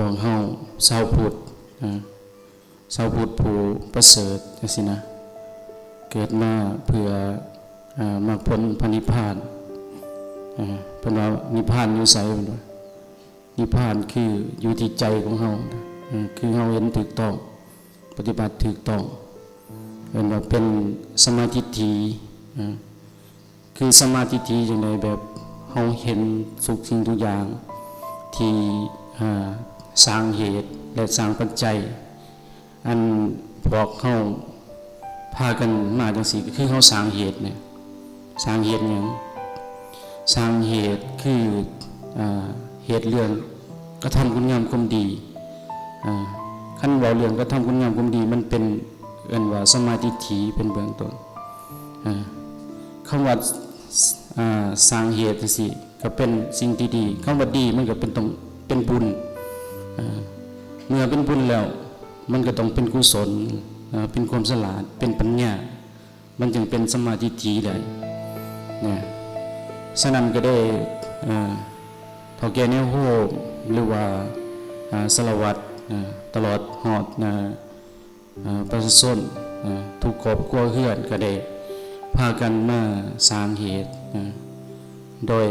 ຂອງເຮົາຊາວພຸດ ເອີ ຊາວພຸດຜູ້ປະເສີດຈັ່ງຊີ້ນະ ເກີດມາເພື່ອ ເອີ ມັກຜົນພະນິບພານ. ເອີ ເພິ່ນວ່ານິບພານຢູ່ໃສ? ເພິ່ນວ່ານິບພານຄືຢູ່ທີ່ໃຈຂອງເຮົາ ເອີ ຄືເຮົາເຫັນຖືກຕ້ອງ ປະຕິບັດຖືກຕ້ອງ ເອີ້ນວ່າເປັນສຳມາທິດຖິ ເອີ ຄືສຳມາທິດຖິຈັ່ງໃດ? ແບບເຮົາເຫັນທຸກສິ່ງທຸກຢ່າງທີ່ ເອີ ສ້າງເຫດ ແລະ ສ້າງປັດໄຈ. ອັນພວກເຮົາພາກັນມາຈັ່ງຊີ້ ກໍຄືເຮົາສ້າງເຫດນີ້ ສ້າງເຫດຫຍັງ? ສ້າງເຫດຄື ເອີ ເຫດເລື່ອງກະທຳຄຸນງາມຄວາມດີ. ເອີ ຄັນເວົ້າເລື່ອງກະທຳຄຸນງາມຄວາມດີ ມັນເປັນ ເອີ້ນວ່າສຳມາທິດຖິເປັນເບື້ອງຕົ້ນ. ເອີ ຄຳວ່າ ເອີ ສ້າງເຫດຈັ່ງຊີ້ ກໍເປັນສິ່ງທີ່ດີ. ຄຳວ່າດີມັນກໍເປັນຕ້ອງເປັນບຸນ. ເອີ ເມື່ອເປັນບຸນແລ້ວ ມັນກໍຕ້ອງເປັນກຸສົນ ເອີ ເປັນຄວາມສະຫຼາດ ເປັນປັນຍາ ມັນຈຶ່ງເປັນສຳມາທິດຖິໄດ້ນະ. ສະນັ້ນກໍໄດ້ ເອີ ເຖົ້າແກ່ແນວໂຮມ ຫຼືວ່າ ເອີ ສາລະວັດ ເອີ ຕະຫຼອດຮອດ ເອີ ເອີ ປະຊາຊົນ ເອີ ທຸກຄອບຄົວເຮືອນກໍໄດ້ພາກັນມາສ້າງເຫດ ເອີ ໂດຍ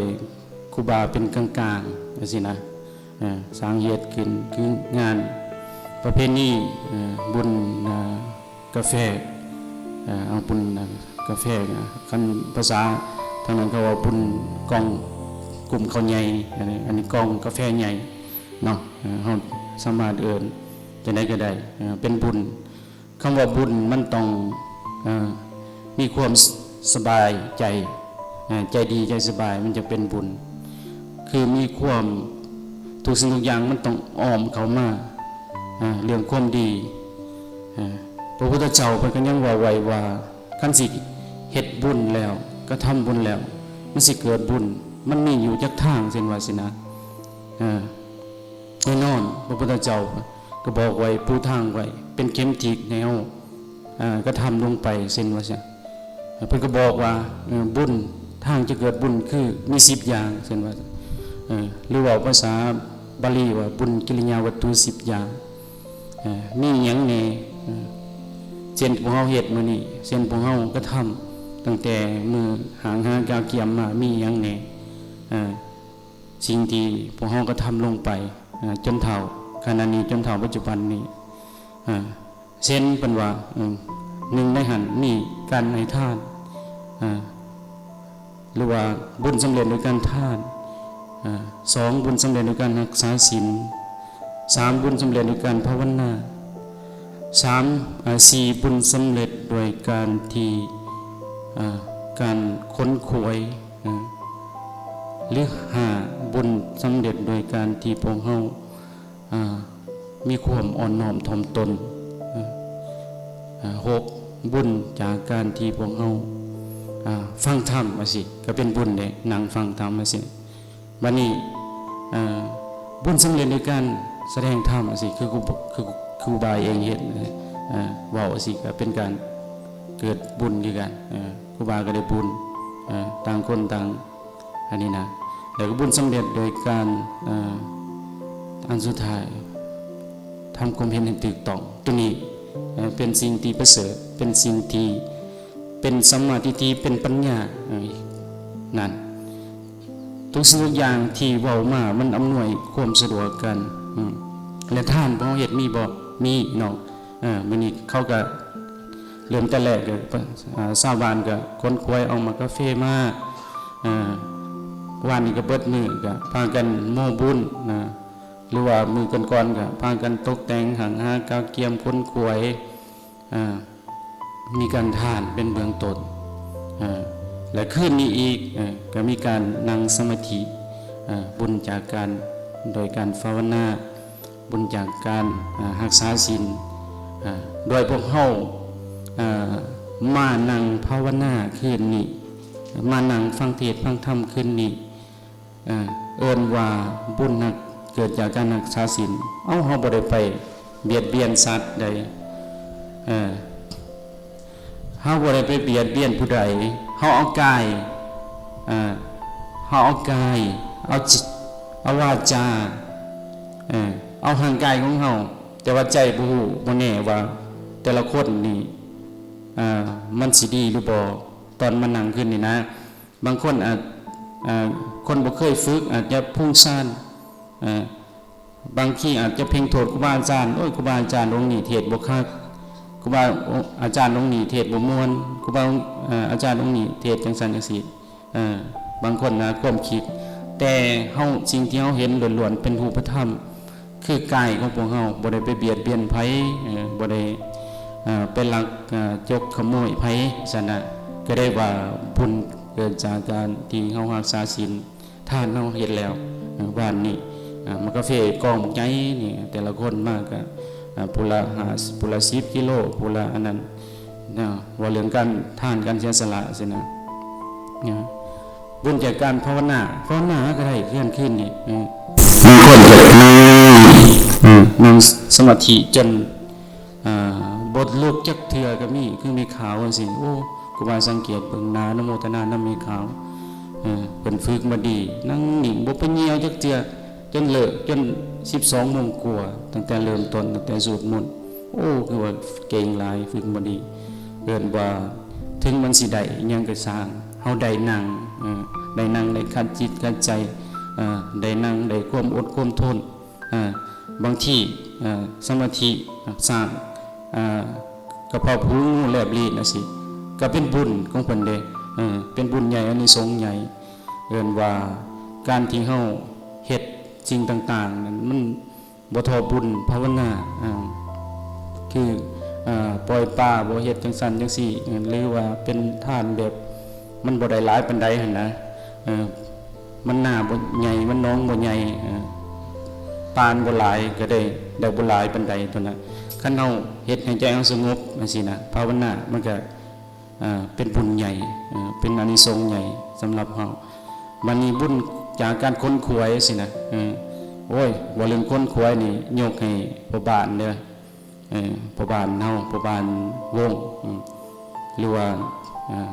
ຄູບາເປັນກາງໆ ຈັ່ງຊີ້ນະ ເອີ ສ້າງເຫດຂຶ້ນ ຄືງານປະເພນີ ເອີ ບຸນ ເອີ ກາແຟ ເອີ ເອົາບຸນ ເອີ ກາແຟນະ ຄັນພາສາທາງນັ້ນເຂົາເວົ້າບຸນກອງກຸ້ມເຂົ້າໃຫຍ່ ອັນນີ້ ອັນນີ້ກອງກາແຟໃຫຍ່ເນາະ ເອີ ເຮົາສາມາດເອີ້ນຈັ່ງໃດກໍໄດ້ ເອີ ເປັນບຸນ. ຄຳວ່າບຸນມັນຕ້ອງ ເອີ ມີຄວາມສະບາຍໃຈ ເອີ ໃຈດີໃຈສະບາຍ ມັນຈະເປັນບຸນ ຄືມີຄວາມ ທຸກສິ່ງທຸກຢ່າງມັນຕ້ອງອ້ອມເຂົ້າມາ ເອີ ເລື່ອງຄວາມດີ. ເອີ ພະພຸດທະເຈົ້າເພິ່ນກໍຍັງເວົ້າໄວ້ວ່າ ຄັນຊິເຮັດບຸນແລ້ວ ກະທຳບຸນແລ້ວ ມັນຊິເກີດບຸນ ມັນມີຢູ່ຈັກທາງ ເຊັ່ນວ່າຊີ້ນະ ເອີ ແນ່ນອນ ພະພຸດທະເຈົ້າກໍບອກໄວ້ ປູທາງໄວ້ ເປັນເຂັມທິດໃຫ້ເຮົາ ເອີ ກະທຳລົງໄປ ເຊັ່ນວ່າຊັ້ນ ເພິ່ນກໍບອກວ່າ ເອີ ບຸນ ທາງຈະເກີດບຸນຄືມີສິບຢ່າງ ເຊັ່ນວ່າ ເອີ ຫຼືເວົ້າພາສາບາລີວ່າ ບຸນກິລິຍາວັດຖຸສິບຢ່າງ ເອີ ມີຫຍັງແດ່ ເອີ ເຊັ່ນພວກເຮົາເຮັດມື້ນີ້ ເຊັ່ນພວກເຮົາກະທຳຕັ້ງແຕ່ມື້ຫາງຫາກາວກຽມມາ ມີຫຍັງແດ່ ເອີ ສິ່ງທີ່ພວກເຮົາກະທຳລົງໄປ ເອີ ຈົນເທົ່າຂະນະນີ້ ຈົນເທົ່າປັດຈຸບັນນີ້ ເອີ ເຊັ່ນເພິ່ນວ່າ ເອີ ໜຶ່ງໃນຫັ້ນມີການໃຫ້ທານ ເອີ ຫຼືວ່າບຸນສຳເລັດໂດຍການທານ ເອີ ສອງ ບຸນສຳເລັດໂດຍການຮັກສາສິນ ສາມ ບຸນສຳເລັດໂດຍການພາວະນາ ສາມ ເອີ ສີ່ ບຸນສຳເລັດໂດຍການທີ່ ເອີ ການຂົນຂວາຍ ເອີ ຫຼື ຫ້າ ບຸນສຳເລັດໂດຍການທີ່ພວກເຮົາ ອ່າ ມີຄວາມອ່ອນນ້ອມຖ່ອມຕົນ ເອີ ອ່າ ຫົກ ບຸນຈາກການທີ່ພວກເຮົາ ອ່າ ຟັງທຳ ວ່າຊີ້ ກໍເປັນບຸນເດ້ ນັ່ງຟັງທຳ ວ່າຊີ້. ບັດນີ້ ເອີ ບຸນສຳເລັດໂດຍການສະແດງທຳ ວ່າຊີ້ ຄື ຄື ຄືຄູບາເອງເຮັດ ເອີ ເວົ້າ ວ່າຊີ້ ກໍເປັນການເກີດບຸນຄືກັນ ເອີ ຄູບາກໍໄດ້ບຸນ ເອີ ຕ່າງຄົນຕ່າງ ອັນນີ້ນະ ແລ້ວກໍບຸນສຳເລັດໂດຍການ ເອີ ອັນສຸດທ້າຍ ທຳຄວາມເຫັນໃຫ້ຖືກຕ້ອງ. ໂຕນີ້ ເອີ ເປັນສິ່ງທີ່ປະເສີດ ເປັນສິ່ງທີ່ເປັນສຳມາທິດຖິ ເປັນປັນຍາ ເອີ ນັ້ນ ທຸກສິ່ງທຸກຢ່າງທີ່ເວົ້າມາ ມັນອຳນວຍຄວາມສະດວກກັນ ອືມ ແລະ ທານພວກເຮົາເຮັດມີບໍ່? ມີເນາະ. ເອີ ມື້ນີ້ເຂົາກໍເລີ່ມແຕ່ແລກກໍ ເອີ ຊາວບ້ານກໍຂົນຂວາຍເອົາໝາກກາເຟມາ ເອີ ວານນີ້ກໍເບິດມື້ກໍພາກັນໂມ້ບຸນນະ ຫຼືວ່າມື້ກ່ອນໆກໍພາກັນຕົກແຕ່ງ ຫາງຫາກາກຽມ ຂົນຂວາຍ ເອີ ມີການທານເປັນເບື້ອງຕົ້ນ ເອີ ແລະ ຄືນນີ້ອີກ ເອີ ກໍມີການນັ່ງສະມາທິ ເອີ ບຸນຈາກການ ໂດຍການພາວະນາ ບຸນຈາກການ ເອີ ຮັກສາສິນ ເອີ ໂດຍພວກເຮົາ ເອີ ມານັ່ງພາວະນາຄືນນີ້ ມານັ່ງຟັງເທດຟັງທຳຄືນນີ້ ເອີ ເອີ້ນວ່າບຸນຮັກ ເກີດຈາກການຮັກສາສິນ. ເອົ້າ ເຮົາບໍ່ໄດ້ໄປບຽດບຽນສັດໃດ ເອີ ເຮົາບໍ່ໄດ້ໄປບຽດບຽນຜູ້ໃດ ເຮົາເອົາກາຍ ເອີ ເຮົາເອົາກາຍ ເອົາຈິ ເອົາວາຈາ ເອີ ເອົາຮ່າງກາຍຂອງເຮົາ, ແຕ່ວ່າໃຈບໍ່ຮູ້, ບໍ່ແນ່ວ່າແຕ່ລະຄົນນີ້ ເອີ ມັນຊິດີຫຼືບໍ່ ຕອນມານັ່ງຄືນນີ້ນະ. ບາງຄົນອາດ ເອີ ຄົນບໍ່ເຄີຍຝຶກອາດຈະພຸ້ງຊານ, ເອີ ບາງທີອາດຈະເພງໂທດຄູບາອາຈານ, ໂອ້ຍ ຄູບາອາຈານອົງນີ້ເທດບໍ່ຄັກ, ຄູບາອາຈານອົງນີ້ເທດບໍ່ມ່ວນ, ຄູບາ ເອີ ອາຈານອົງນີ້ເທດຈັ່ງຊັ້ນຈັ່ງຊີ້. ເອີ ບາງຄົນນະຄວາມຄິດ, ແຕ່ເຮົາ ສິ່ງທີ່ເຮົາເຫັນລ້ວນໆເປັນຮູບປະທຳ ຄືກາຍຂອງພວກເຮົາ, ບໍ່ໄດ້ໄປບຽດບຽນໃຜ, ເອີ ບໍ່ໄດ້ ເອີ ໄປລັກ ເອີ ຈົກຂະໂມຍໃຜຊັ້ນນະ. ກໍໄດ້ວ່າບຸນເກີດຈາກການທີ່ເຮົາຮັກສາສິນທານເຮົາເຮັດແລ້ວ. ເອີ ວານນີ້ ເອີ ໝາກກາເຟກອງບັກໃຫຍ່ນີ້, ແຕ່ລະຄົນມາກໍ ເອີ ຜູ້ລະຫ້າ ຜູ້ລະສິບກິໂລ, ຜູ້ລະອັນນັ້ນ. ນະ ເວົ້າເລື່ອງການທານ ການເສຍສະຫຼະຊີ້ນະ. ນະ ບຸນຈາກການພາວະນາ, ພາວະນາກໍໄດ້ເຮືອນຄືນນີ້. ເອີ ບາງຄົນກໍນັ່ງ ເອີ ນັ່ງສະມາທິຈົນ ເອີ ບໍ່ລຸກຈັກເທື່ອກໍມີ, ຄືແມ່ຂາວຈັ່ງຊີ້. ໂອ້ ຄູບາສັງເກດເບິ່ງໜ້າ ອະນຸໂມທະນານຳແມ່ຂາວ. ເອີ ເພິ່ນຝຶກມາດີ, ນັ່ງນິ່ງ ບໍ່ໄປຍ່ຽວຈັກເທື່ອ ຈົນເລີກ ຈົນສິບສອງໂມງກວ່າ, ຕັ້ງແຕ່ເລີ່ມຕົ້ນ, ຕັ້ງແຕ່ສວດມົນ. ໂອ້ ຄືວ່າເກັ່ງຫຼາຍ, ຝຶກມາດີ. ເອີ້ນວ່າເຖິງມັນຊິໄດ້ອີ່ຫຍັງກໍຊ່າງ, ເຮົາໄດ້ນັ່ງ, ເອີ ໄດ້ນັ່ງໄດ້ຂັດຈິດຂັດໃຈ, ເອີ ໄດ້ນັ່ງໄດ້ຄວາມອົດຄວາມທົນ. ເອີ ບາງທີ ເອີ ສະມາທິສ້າງ ເອີ ກະເພາະຜູງູແລບລີ້ນຈັ່ງຊີ້ ກໍເປັນບຸນຂອງເພິ່ນເດ້. ເອີ ເປັນບຸນໃຫຍ່, ອານິສົງໃຫຍ່. ເອີ້ນວ່າການທີ່ເຮົາເຮັດສິ່ງຕ່າງໆນັ້ນ ມັນ ບໍ່ທໍ່ບຸນພາວະນາ, ເອີ ຄື ເອີ ປ່ອຍປາ, ບໍ່ເຮັດຈັ່ງຊັ້ນຈັ່ງຊີ້, ເອີ ຫຼືວ່າເປັນທານແບບມັນບໍ່ໄດ້ຫຼາຍປານໃດຫັ້ນນະ. ເອີ ມັນນາບໍ່ໃຫຍ່, ມັນໜອງບໍ່ໃຫຍ່, ເອີ ປານບໍ່ຫຼາຍ ກໍໄດ້ ໄດ້ບໍ່ຫຼາຍປານໃດຕົວນະ. ຄັນເຮົາເຮັດໃຫ້ໃຈເຮົາສະຫງົບຈັ່ງຊີ້ນະ, ພາວະນາ ມັນກໍ ເປັນບຸນໃຫຍ່, ເປັນອານິສົງໃຫຍ່ສຳລັບເຮົາ. ບາດນີ້ບຸນຈາກການຂົນຂວາຍຊີ້ນະ, ໂອ້ຍ ເວົ້າເລື່ອງຂົນຂວາຍນີ້ ຍົກໃຫ້ພໍ່ບ້ານເດີ, ພໍ່ບ້ານເຮົາ, ພໍ່ບ້ານວົງ ຫຼືວ່າ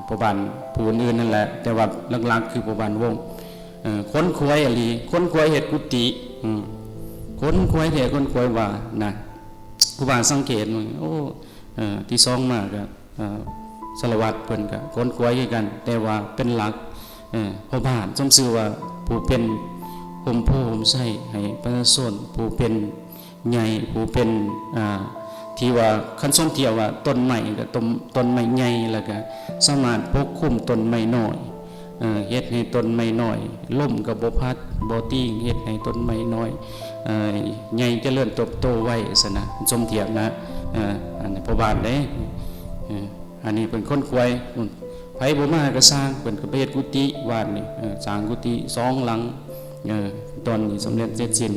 ພໍ່ບ້ານຜູ້ອື່ນໆນັ້ນແຫຼະ, ແຕ່ວ່າຫຼັກໆຄືພໍ່ບ້ານວົງ. ຂົນຂວາຍອີ່ຫຼີ, ຂົນຂວາຍເຮັດກຸຕິ, ຂົນຂວາຍແທ້ຂົນຂວາຍວ່ານະ. ຄູບາສັງເກດເບິ່ງ, ໂອ້ ເອີ ທີສອງມາກໍ ເອີ ສາລະວັດເພິ່ນກໍຂົນຂວາຍຄືກັນ, ແຕ່ວ່າເປັນຫຼັກ ເອີ ພໍ່ບ້ານ ສົມຊື່ວ່າຜູ້ເປັນຮົ່ມໂພຮົ່ມໄຊໃຫ້ປະຊາຊົນ, ຜູ້ເປັນໃຫຍ່, ຜູ້ເປັນ ອ່າ ທີ່ວ່າ ຄັນສົມທຽບວ່າຕົ້ນໄມ້ກໍຕົ້ນ ຕົ້ນໄມ້ໃຫຍ່ ແລ້ວກໍສາມາດປົກຄຸມຕົ້ນໄມ້ນ້ອຍ. ເອີ ເຮັດໃຫ້ຕົ້ນໄມ້ນ້ອຍ ລົມກໍບໍ່ພັດບໍ່ຕີງ, ເຮັດໃຫ້ຕົ້ນໄມ້ນ້ອຍ ເອີ ໃຫຍ່ຈະເລີນເຕີບໂຕໄວຊັ້ນນະ, ສົມທຽບນະ. ເອີ ອັນນີ້ພໍ່ບ້ານເດ້, ເອີ ອັນນີ້ເພິ່ນຂົນຂວາຍ. ໃຜບໍ່ມາກໍຊ່າງ, ເພິ່ນກໍໄປເຮັດກຸຕິວັດນີ້, ເອີ ສ້າງກຸຕິສອງຫຼັງ. ເອີ ຕອນນີ້ສຳເລັດເສັດສິ້ນ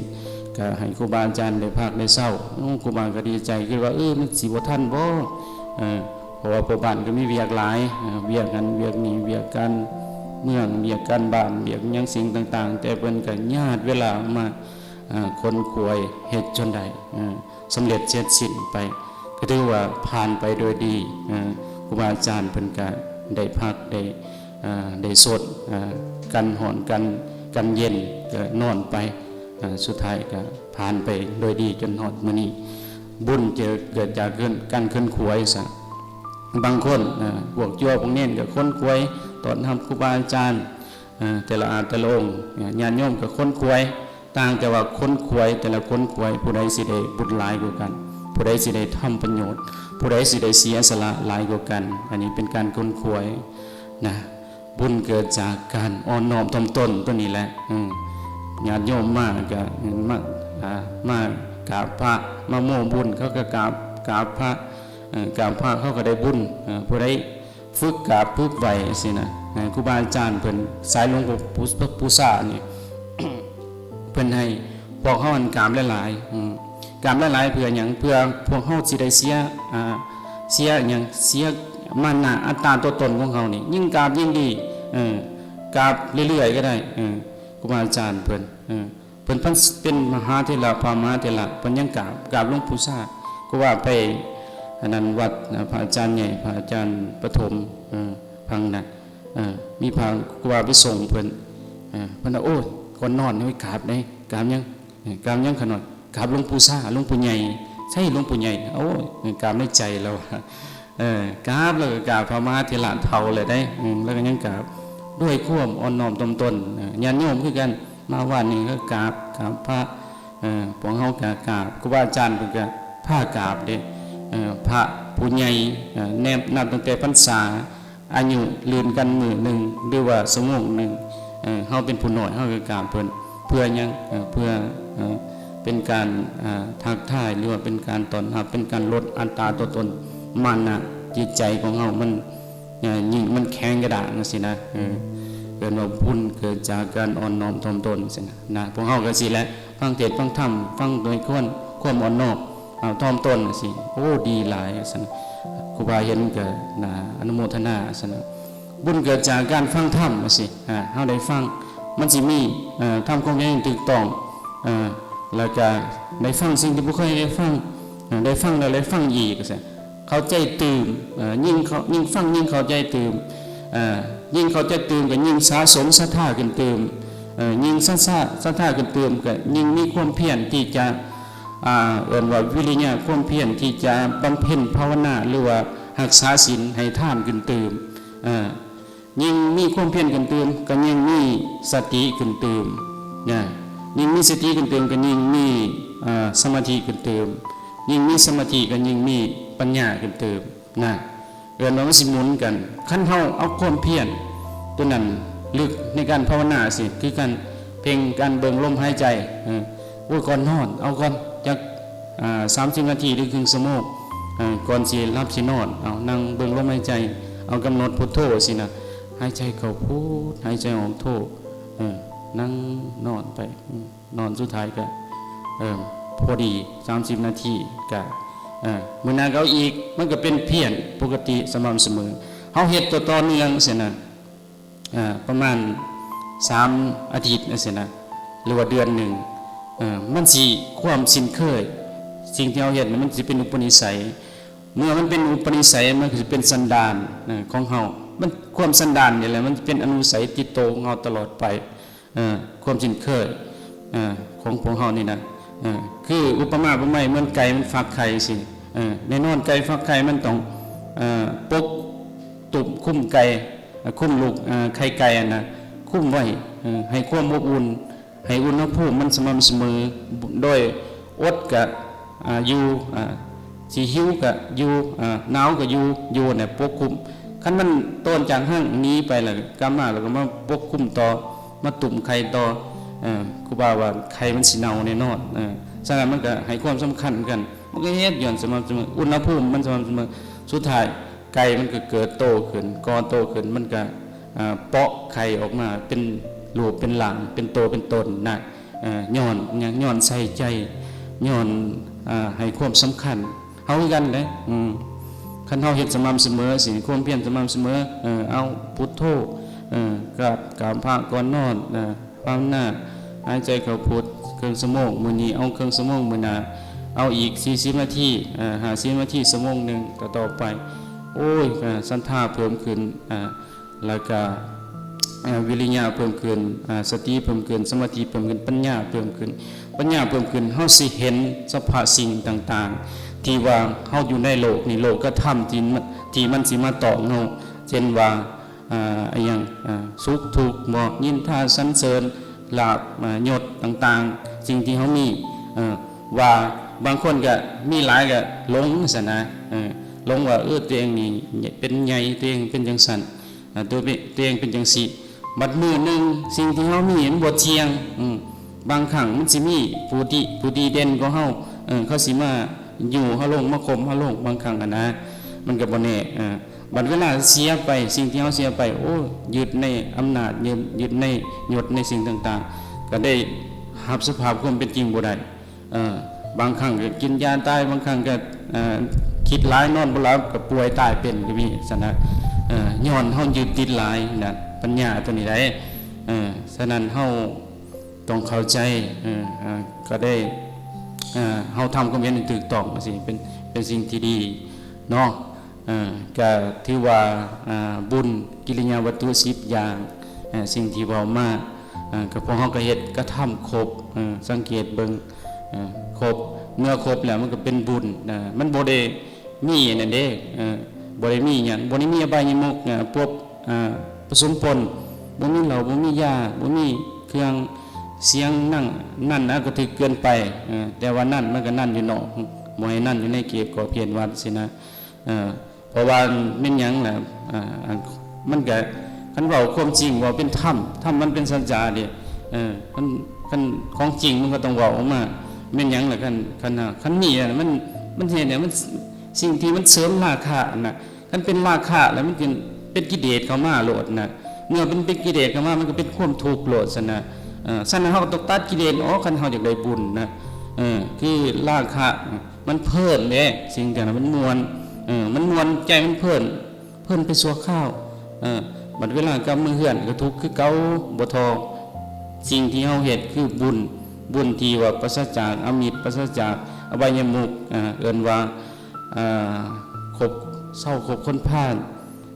ກໍໃຫ້ຄູບາອາຈານໄດ້ພັກໄດ້ເຊົາ. ໂອ້ ຄູບາກໍດີໃຈ, ຄິດວ່າ ເອີ ມັນຊິບໍ່ທັນບໍ່? ເອີ ເພາະວ່າພໍ່ບ້ານກໍມີວຽກຫຼາຍ, ເອີ ວຽກນັ້ນວຽກນີ້, ວຽກການເມືອງ, ວຽກການບ້ານ, ວຽກຫຍັງສິ່ງຕ່າງໆ, ແຕ່ເພິ່ນກໍຍາດເວລາມາ ເອີ ຂົນຂວາຍເຮັດຈົນໄດ້ ເອີ ສຳເລັດເສັດສິ້ນໄປ, ກໍຖືວ່າຜ່ານໄປໂດຍດີ. ເອີ ຄູບາອາຈານເພິ່ນກໍໄດ້ພັກ, ໄດ້ ເອີ ໄດ້ສົດ ເອີ ກັນຮ້ອນ ກັນ ກັນເຢັນ, ກໍນອນໄປ. ເອີ ສຸດທ້າຍກໍຜ່ານໄປໂດຍດີຈົນຮອດມື້ນີ້. ບຸນເກີດຈາກການຂົນຂວາຍຊະ. ບາງຄົນ ເອີ ພວກຈົວພວກເນນກໍຂົນຂວາຍຕ້ອນຮັບຄູບາອາຈານ, ເອີ ແຕ່ລະອາດແຕ່ລະອົງ, ຍາດໂຍມກໍຂົນຂວາຍ, ຕ່າງແຕ່ວ່າຂົນຂວາຍ ແຕ່ລະຂົນຂວາຍ ຜູ້ໃດຊິໄດ້ບຸນຫຼາຍກວ່າກັນ, ຜູ້ໃດຊິໄດ້ທຳປະໂຫຍດ, ຜູ້ໃດຊິໄດ້ເສຍສະຫຼະຫຼາຍກວ່າກັນ. ອັນນີ້ເປັນການຂົນຂວາຍນະ. ບຸນເກີດຈາກການອ່ອນນ້ອມຖ່ອມຕົນຕົວນີ້ແຫຼະ. ເອີ ຍາດໂຍມມາກໍ ມາ ອ່າ ມາກາບພະ, ມາໂມ້ບຸນ ເຂົາກໍກາບ ກາບພະ, ເອີ ກາບພະເຂົາກໍໄດ້ບຸນ. ເອີ ຜູ້ໃດ ຝຶກກາບຝຶກໄຫວ້ຊີ້ນະ. ເອີ ຄູບາອາຈານເພິ່ນ ສາຍຫຼວງປູ່ ປູ່ຊານີ້ ເພິ່ນໃຫ້ພວກເຮົາຫັ້ນກາບຫຼາຍໆ, ອືມ ກາບຫຼາຍໆເພື່ອຫຍັງ? ເພື່ອພວກເຮົາຊິໄດ້ເສຍ ອ່າ ເສຍຫຍັງ? ເສຍມານະອັດຕາຕົວຕົນຂອງເຮົານີ້, ຍິ່ງກາບຍິ່ງດີ. ເອີ ກາບເລື້ອຍໆກໍໄດ້. ເອີ ຄູບາອາຈານເພິ່ນ ເອີ ເພິ່ນ ເພິ່ນເປັນມະຫາເຖລະ, ພະມະຫາເຖລະ ເພິ່ນຍັງກາບ ກາບຫຼວງປູ່ຊາ. ກໍວ່າໄປ ອັນນັ້ນ ວັດ ອາ ພະອາຈານໃຫຍ່ ພະອາຈານປະຖົມ ເອີ ພັງນະ ເອີ ມີພະຄູບາໄປສົ່ງເພິ່ນ. ເອີ ເພິ່ນວ່າ ໂອ້ຍ ກ່ອນນອນໃຫ້ກາບເດ້. ກາບຫຍັງ? ເອີ ກາບຫຍັງຂະນ້ອຍ? ກາບຫຼວງປູ່ຊາ ຫຼວງປູ່ໃຫຍ່ ໃສຫຼວງປູ່ໃຫຍ່? ໂອ້ຍ ກາບໃນໃຈລາວ ເອີ ກາບ ແລ້ວກໍກາບພະມະຫາເຖລະເຖົ້າແຫຼະເດ້ ເອີ ແລ້ວກໍຍັງກາບດ້ວຍຄວາມອ່ອນນ້ອມຖ່ອມຕົນ. ເອີ ຍາດໂຍມຄືກັນ ມາວັດນີ້ກໍກາບ ກາບພະ ເອີ ພວກເຮົາກໍກາບ ຄູບາອາຈານເພິ່ນກໍພາກາບເດ້ ເອີ ພະຜູ້ໃຫຍ່ ເອີ ແນບ ນັບຕັ້ງແຕ່ພັນສາ ອາຍຸລື່ນກັນມື້ໜຶ່ງ ຫຼືວ່າຊົ່ວໂມງໜຶ່ງ ເອີ ເຮົາເປັນຜູ້ນ້ອຍ ເຮົາກໍກາບເພິ່ນ ເພື່ອຫຍັງ? ເອີ ເພື່ອ ເອີ ເປັນການ ອາ ທັກທາຍ ຫຼືວ່າເປັນການຕ້ອນຮັບ ເປັນການລົດອັດຕາຕົວຕົນ ມານະ ຈິດໃຈຂອງເຮົາມັນ ເອີ ຍິ່ງມັນແຂງກະດ້າງຈັ່ງຊີ້ນະ ເອີ ເອີ້ນວ່າບຸນເກີດຈາກການອ່ອນນ້ອມຖ່ອມຕົນຊີ້ນະ ນະ ພວກເຮົາກໍຊີ້ແຫຼະ ຟັງເທດຟັງທຳ ຟັງໂດຍຄວາມ ຄວາມອ່ອນນ້ອມ ເອົາ ຖ່ອມຕົນຈັ່ງຊີ້ ໂອ້ ດີຫຼາຍວ່າຊັ້ນ ຄູບາເຫັນກໍໜ້າອະນຸໂມທະນາວ່າຊັ້ນ ບຸນເກີດຈາກການຟັງທຳວ່າຊີ້ ອາ ເຮົາໄດ້ຟັງ ມັນຊິມີ ເອີ ທຳຄວາມເຫັນຖືກຕ້ອງ ເອີ ແລ້ວກໍໄດ້ຟັງສິ່ງທີ່ບໍ່ເຄີຍໄດ້ຟັງ ເອີ ໄດ້ຟັງແລ້ວໄດ້ຟັງອີກວ່າຊັ້ນ ເຂົ້າໃຈຕື່ມ ເອີ ຍິ່ງເຂົ້າ ຍິ່ງຟັງຍິ່ງເຂົ້າໃຈຕື່ມ ເອີ ຍິ່ງເຂົ້າໃຈຕື່ມກໍຍິ່ງສະສົມສັດທາຂຶ້ນຕື່ມ ເອີ ຍິ່ງສັດທາ ສັດທາຂຶ້ນຕື່ມກໍຍິ່ງມີຄວາມພຽນທີ່ຈະ ອ່າ ເອີ້ນວ່າວິລິຍະ ຄວາມພຽນທີ່ຈະບຳເພັນພາວະນາ ຫຼືວ່າຮັກສາສິນໃຫ້ທານຂຶ້ນຕື່ມ ເອີ ຍິ່ງມີຄວາມພຽນຂຶ້ນຕື່ມ ກໍຍິ່ງມີສະຕິຂຶ້ນຕື່ມນະ ຍິ່ງມີສະຕິຂຶ້ນຕື່ມ ກໍຍິ່ງມີ ເອີ ສະມາທິຂຶ້ນຕື່ມ ຍິ່ງມີສະມາທິ ກໍຍິ່ງມີປັນຍາຂຶ້ນຕື່ມນະ ເອີ້ນວ່າມັນຊິໝູນກັນ ຄັນເຮົາເອົາຄວາມພຽນຕົວນັ້ນລຶກໃນການພາວະນາຊີ້ ຄືການເພັ່ງ ການເບິ່ງລົມຫາຍໃຈ ເອີ ໂອ້ຍ ກ່ອນນອນ ເອົາກ່ອນຈັກ ອ່າ ສາມສິບນາທີ ຫຼື ເຄິ່ງຊົ່ວໂມງ ເອີ ກ່ອນຊິຫຼັບຊິນອນ ເອົານັ່ງເບິ່ງລົມຫາຍໃຈ ເອົາກຳນົດພຸດໂທຊີ້ນະ ຫາຍໃຈເຂົ້າພຸດ ຫາຍໃຈອອກໂທ ເອີ ນັ່ງນອນໄປ ນອນ ສຸດທ້າຍກໍ ເອີ ພໍດີສາມສິບນາທີ ກໍ ເອີ ມື້ໜ້າກໍເອົາອີກ ມັນກໍເປັນພຽນປົກກະຕິສະໝ່ຳສະເໝີ ເຮົາເຮັດຕໍ່ໆເນື່ອງຊີ້ນະ ເອີ ປະມານສາມອາທິດຈັ່ງຊີ້ນະ ຫຼືວ່າເດືອນໜຶ່ງ ເອີ ມັນຊິຄວາມຊິນເຄີຍ ສິ່ງທີ່ເຮົາເຮັດນັ້ນມັນຊິເປັນອຸປະນິໄສ ເມື່ອມັນເປັນອຸປະນິໄສ ມັນກໍຊິເປັນສັນດານ ເອີ ຂອງເຮົາ ມັນ ຄວາມສັນດານນີ້ແຫຼະ ມັນຈະເປັນອະນຸໄສຕິດໂຕຂອງເຮົາຕະຫຼອດໄປ ເອີ ຄວາມຊິນເຄີຍ ເອີ ຂອງພວກເຮົານີ້ນະ ເອີ ຄືອຸປະມາອຸປະໄມເໝືອນໄກ່ມັນຟັກໄຂ່ຊີ້ ເອີ ແນ່ນອນໄກ່ຟັກໄຂ່ມັນຕ້ອງ ເອີ ປົກ ຕຸ້ມ ຄຸມໄກ່ ເອີ ຄຸມລູກ ເອີ ໄຂ່ໄກ່ຫັ້ນນະ ຄຸມໄວ້ ເອີ ໃຫ້ຄວາມອົບອຸ່ນ ໃຫ້ອຸນຫະພູມມັນສະໝ່ຳສະເໝີ ໂດຍອົດກະ ອ່າ ຢູ່ ອ່າ ຊິຫິວກະຢູ່ ອ່າ ໜາວກະຢູ່ ຢູ່ແນບປົກຄຸມ ຄັນມັນໂຕນຈາກຮັງໜີໄປແລ້ວ ກັບມາແລ້ວກໍມາປົກຄຸມຕໍ່ ມາຕຸ້ມໄຂ່ຕໍ່ ເອີ ຄູບາວ່າໄຂ່ມັນຊິເນົ່າແນ່ນອນ ເອີ ສະນັ້ນມັນກໍໃຫ້ຄວາມສຳຄັນກັນ ມັນກໍເຮັດຢ່ອນສະໝ່ຳສະເໝີ ອຸນຫະພູມມັນສະໝ່ຳສະເໝີ ສຸດທ້າຍໄກ່ມັນກໍເກີດໂຕຂຶ້ນ ກໍ່ໂຕຂຶ້ນ ມັນກໍ ເອີ ເປາະໄຂ່ອອກມາເປັນຮູບເປັນຮ່າງ ເປັນໂຕເປັນຕົນນະ ເອີ ຍ້ອນຫຍັງ? ຍ້ອນໃສ່ໃຈ ຍ້ອນ ເອີ ໃຫ້ຄວາມສຳຄັນ ເຮົາຄືກັນເດ້ ອືມ ຄັນເຮົາເຮັດສະໝ່ຳສະເໝີ ສິເຮັດຄວາມພຽນສະໝ່ຳສະເໝີ ເອີ ເອົາພຸດໂທ ເອີ ກາບ ກາບພະກ່ອນນອນ ເອີ ພາວະນາ ຫາຍໃຈເຂົ້າພຸດເຄິ່ງຊົ່ວໂມງ ມື້ນີ້ເອົາເຄິ່ງຊົ່ວໂມງ ມື້ໜ້າເອົາອີກສີ່ສິບນາທີ ເອີ ຫ້າສິບນາທີ ຊົ່ວໂມງໜຶ່ງ ຕໍ່ໆໄປ ໂອ້ຍ ເອີ ສັດທາເພີ່ມຂຶ້ນ ເອີ ແລ້ວກະ ເອີ ວິລິຍະເພີ່ມຂຶ້ນ ເອີ ສະຕິເພີ່ມຂຶ້ນ ສະມາທິເພີ່ມຂຶ້ນ ປັນຍາເພີ່ມຂຶ້ນ ປັນຍາເພີ່ມຂຶ້ນ ເຮົາຊິເຫັນສະພາບສິ່ງຕ່າງໆ ທີ່ວ່າເຮົາຢູ່ໃນໂລກນີ້ ໂລກກະທຳທີ່ມະ ທີ່ມັນຊິມາຕ້ອງເຮົາ ເຊັ່ນວ່າ ອາ ອີຫຍັງ ອາ ສຸກທຸກບໍ ນິນທາສັນເສີນ ລາບ ອາ ຍົດຕ່າງໆ ສິ່ງທີ່ເຮົາມີ ເອີ ວ່າບາງຄົນກະມີຫຼາຍກະຫຼົງຊັ້ນນະ ເອີ ຫຼົງວ່າ ເອີ ຕົວເອງນີ້ເປັນໃຫຍ່ ຕົວເອງເປັນຈັ່ງຊັ້ນ ອາ ຕົວເອງເປັນຈັ່ງຊີ້ ບັດມື້ໜຶ່ງສິ່ງທີ່ເຮົາມີມັນບໍ່ທ່ຽງ ອືມ ບາງຄັ້ງມັນຊິມີຜູ້ທີ່ ຜູ້ດີເດັ່ນກວ່າເຮົາ ເອີ ເຂົາຊິມາຍູ້ເຮົາລົງ ມາຂົ່ມເຮົາລົງ ບາງຄັ້ງຫັ້ນນະ ມັນກະບໍ່ແນ່ ເອີ ບັດເວລາເສຍໄປ ສິ່ງທີ່ເຮົາເສຍໄປ ໂອ້ ຍຶດໃນອຳນາດ ຍຶດ ຍຶດໃນຍົດ ໃນສິ່ງຕ່າງໆ ກະໄດ້ຮັບສະພາບຄວາມເປັນຈິງບໍ່ໄດ້ ເອີ ບາງຄັ້ງກະກິນຢາຕາຍ ບາງຄັ້ງກະ ເອີ ຄິດຫຼາຍນອນບໍ່ຫຼັບ ກະປ່ວຍຕາຍເປັນກະມີຊັ້ນນະ ເອີ ຍ້ອນເຮົາຍຶດຕິດຫຼາຍນະ ປັນຍາຕົວນີ້ໄດ໋ ເອີ ສະນັ້ນເຮົາຕ້ອງເຂົ້າໃຈ ເອີ ກະໄດ້ ເອີ ເຮົາທຳຄວາມເຫັນໃຫ້ຖືກຕ້ອງ ຊິເປັນ ເປັນສິ່ງທີ່ດີເນາະ ເອີ ກະຖືວ່າ ອາ ບຸນກິລິຍາວັດຖຸສິບຢ່າງ ເອີ ສິ່ງທີ່ເວົ້າມາ ເອີ ກະພວກເຮົາກະເຮັດກະທຳຄົບ ເອີ ສັງເກດເບິ່ງ ເອີ ຄົບ ເມື່ອຄົບແລ້ວມັນກໍເປັນບຸນນະ ມັນບໍ່ໄດ້ມີອັນນັ້ນເດ້ ເອີ ບໍ່ໄດ້ມີຫຍັງ ບໍ່ໄດ້ມີອະບາຍະມຸກ ເອີ ປົວ ເອີ ປະສົມປົນ ບໍ່ມີເຫຼົ້າ ບໍ່ມີຢາ ບໍ່ມີເຄື່ອງສຽງນັ້ນ ນັ້ນນະ ກະຖືກເກີນໄປ ເອີ ແຕ່ວ່ານັ້ນມັນກະນັ້ນຢູ່ນອກ ບໍ່ໃຫ້ນັ້ນຢູ່ໃນເຂດຂອບເຂດວັດຊີ້ນະ ເອີ ເພາະວ່າແມ່ນຫຍັງລະ ອ່າ ມັນກະ ຄັນເວົ້າຄວາມຈິງ ເວົ້າເປັນທຳ ທຳມັນເປັນສັດຈະເດ້ ເອີ ຄັນ ຄັນຂອງຈິງມັນກໍຕ້ອງເວົ້າອອກມາ ແມ່ນຫຍັງລະ ຄັນ ຄັນ ຄັນມີລະ ມັນ ມັນເຮັດໃຫ້ມັນ ສິ່ງທີ່ມັນເສີມລາຄະນະ ຄັນເປັນລາຄະລະ ມັນເປັນ ເປັນກິເລດເຂົ້າມາໂລດນະ ເມື່ອເປັນ ເປັນກິເລດເຂົ້າມາ ມັນກໍເປັນຄວາມທຸກໂລດຊັ້ນນະ ເອີ ສະນັ້ນເຮົາກໍຕ້ອງຕັດກິເລດອອກ ຄັນເຮົາຢາກໄດ້ບຸນນະ ເອີ ຄືລາຄະ ມັນເພີນເດ້ ສິ່ງທີ່ມັນມ່ວນ ເອີ ມັນມ່ວນ ໃຈມັນເພີນ ເພີນໄປຊົ່ວຄາວ ເອີ ບັດເວລາກັບມາເຮືອນກໍທຸກຄືເກົ່າ ບໍ່ທໍ່ ສິ່ງທີ່ເຮົາເຮັດຄືບຸນ ບຸນທີ່ວ່າປາສະຈາກອາມິດ ປາສະຈາກອະບາຍະມຸກ ເອີ ເອີ້ນວ່າ ເອີ ຄົບ ເຊົາຄົບຄົນພານ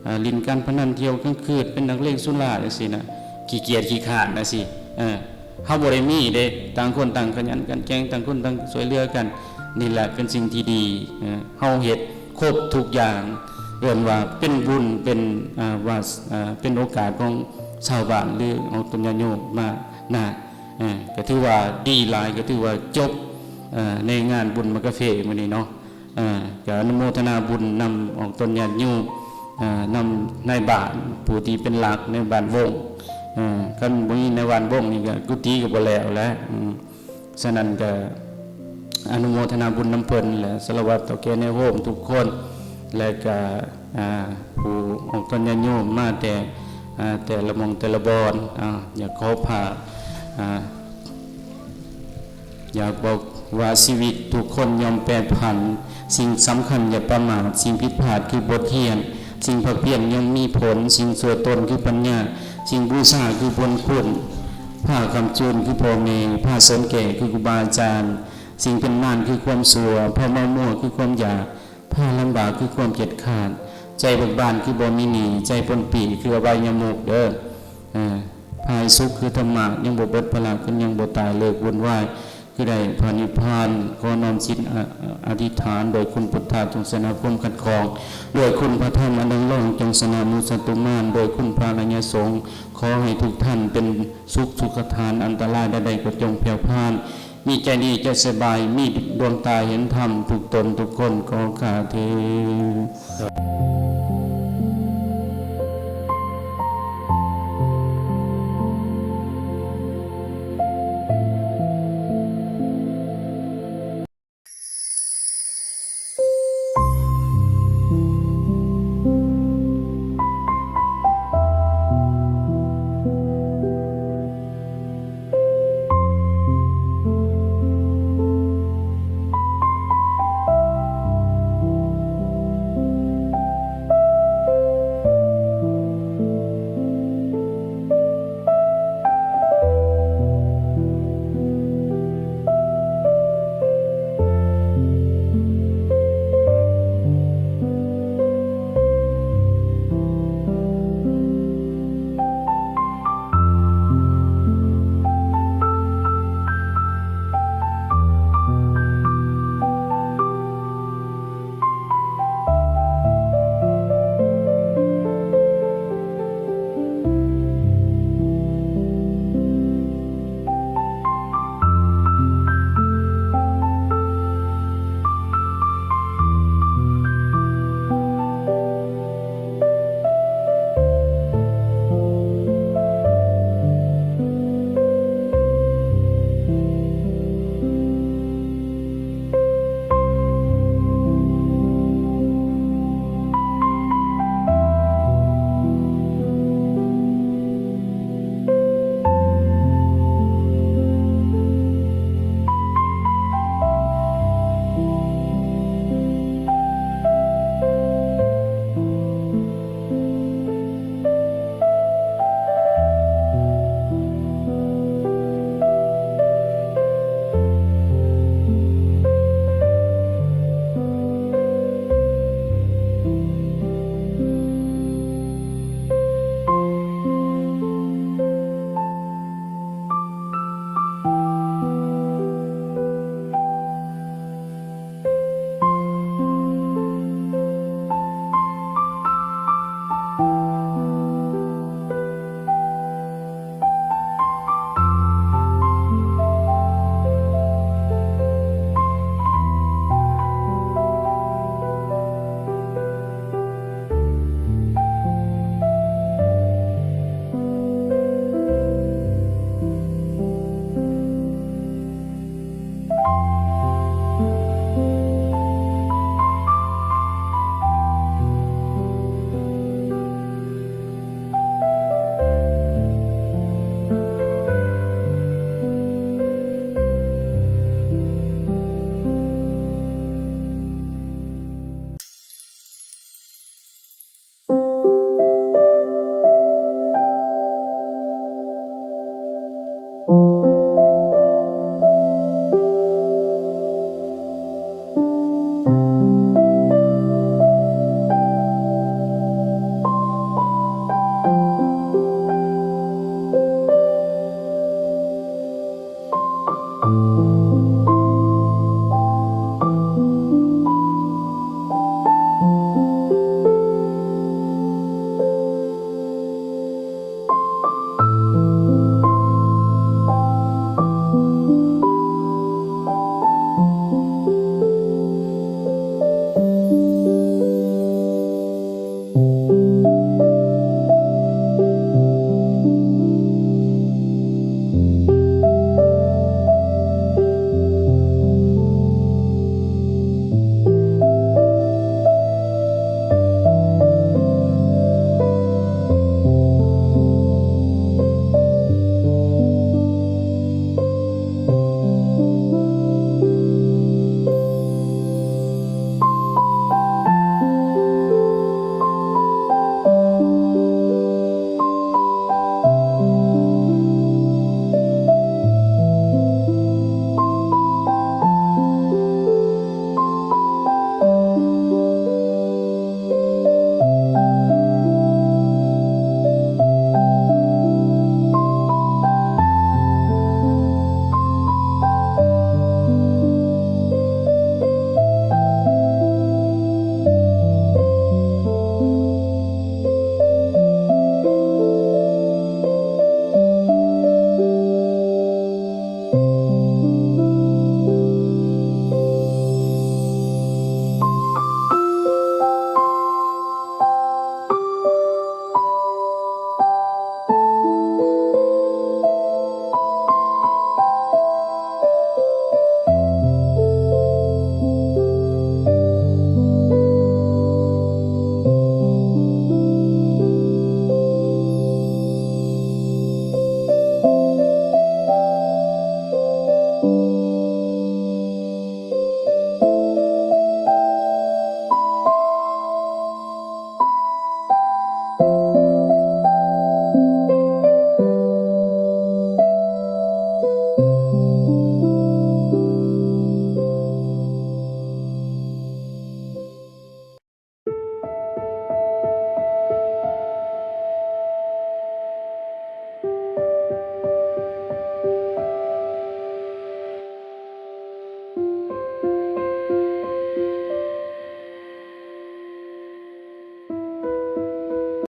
ອ່າ ຫຼິ້ນການພະນັນ ທ່ຽວກາງຄືນ ເປັນນັກເລງສຸລາຈັ່ງຊີ້ນະ ຂີ້ກຽດຂີ້ຄ້ານຈັ່ງຊີ້ ເອີ ເຮົາບໍ່ໄດ້ມີເດ້ ຕ່າງຄົນຕ່າງຂະຫຍັນຂັນແຂງ ຕ່າງຄົນຕ່າງຊ່ວຍເຫຼືອກັນ ນີ້ແຫຼະເປັນສິ່ງທີ່ດີ ເອີ ເຮົາເຮັດຄົບທຸກຢ່າງ ເອີ້ນວ່າເປັນບຸນ ເປັນ ອ່າ ວາ ອ່າ ເປັນໂອກາດຂອງຊາວບ້ານ ຫຼື ເອົາຕົນຍາດໂຍມມານະ ເອີ ກໍຖືວ່າດີຫຼາຍ ກໍຖືວ່າຈົບ ເອີ ໃນງານບຸນໝາກກາເຟມື້ນີ້ເນາະ. ເອີ ກໍອະນຸໂມທະນາບຸນນຳອອກຕົນຍາດໂຍມ ເອີ ນຳນາຍບ້ານຜູ້ທີ່ເປັນຫຼັກໃນບ້ານວົງ ເອີ ຄັນບໍ່ມີນາຍບ້ານວົງນີ້ກໍກຸຕິກໍບໍ່ແລ້ວແຫຼະ ອືມ ສະນັ້ນກໍອະນຸໂມທະນາບຸນນຳເພິ່ນ ແລະ ສາລະວັດເຖົ້າແກ່ນາຍໂຮມທຸກຄົນ ແລະ ກໍ ອ່າ ຜູ້ອອກຕົນຍາດໂຍມມາແຕ່ ອ່າ ແຕ່ລະໝ່ອງແຕ່ລະບ່ອນ ອ່າ ຢາກຂໍພາກ ອ່າ ຢາກບອກວ່າຊີວິດທຸກຄົນຍ່ອມແປຜັນ, ສິ່ງສຳຄັນຢ່າປະໝາດ, ສິ່ງຜິດພາດຄືບົດຮຽນ, ສິ່ງພາກພຽນຍ່ອມມີຜົນ, ສິ່ງຊ່ວຍຕົນຄືປັນຍາ, ສິ່ງບູຊາຄືບຸນຄຸນ, ຜ້າຄ້ຳຈູນຄືພໍ່ແມ່, ຜ້າເສີມແກ່ຄືຄູບາອາຈານ, ສິ່ງເປັນມານຄືຄວາມຊົ່ວ, ຜ້າເມົາມົວຄືຄວາມຢາກ, ຜ້າລຳບາກຄືຄວາມກຽດຄ້ານ, ໃຈເບີກບານຄືບໍ່ມີໜີ້, ໃຈປົນປີ້ຄືອະບາຍະມຸກເດີ. ເອີ ພາຍສຸກຄືທຳມະ ຍັງບໍ່ເບິດພາລະ ຄືຍັງບໍ່ຕາຍ ເລີກວຸ່ນວາຍ ຄືໄດ້ພະນິບພານ. ຂໍນ້ອມຈິດ ອະ ອະທິຖານ ດ້ວຍຄຸນພຸດທະ ຈົ່ງຊະນະຄວາມຂັດຂ້ອງ, ດ້ວຍຄຸນພະທຳອັນເລື່ອງລອງ ຈົ່ງຊະນະໝູສັດຕູມານ, ດ້ວຍຄຸນພະອະລິຍະສົງ ຂໍໃຫ້ທຸກທ່ານເປັນສຸກສຸຂະຖານ, ອັນຕະລາຍໃດໆກໍຈົ່ງແຜ່ວຜ່ານ. ມີໃຈດີໃຈສະບາຍ, ມີດວງຕາເຫັນທຳ ທຸກຕົນທຸກຄົນກໍຂ້າເທີ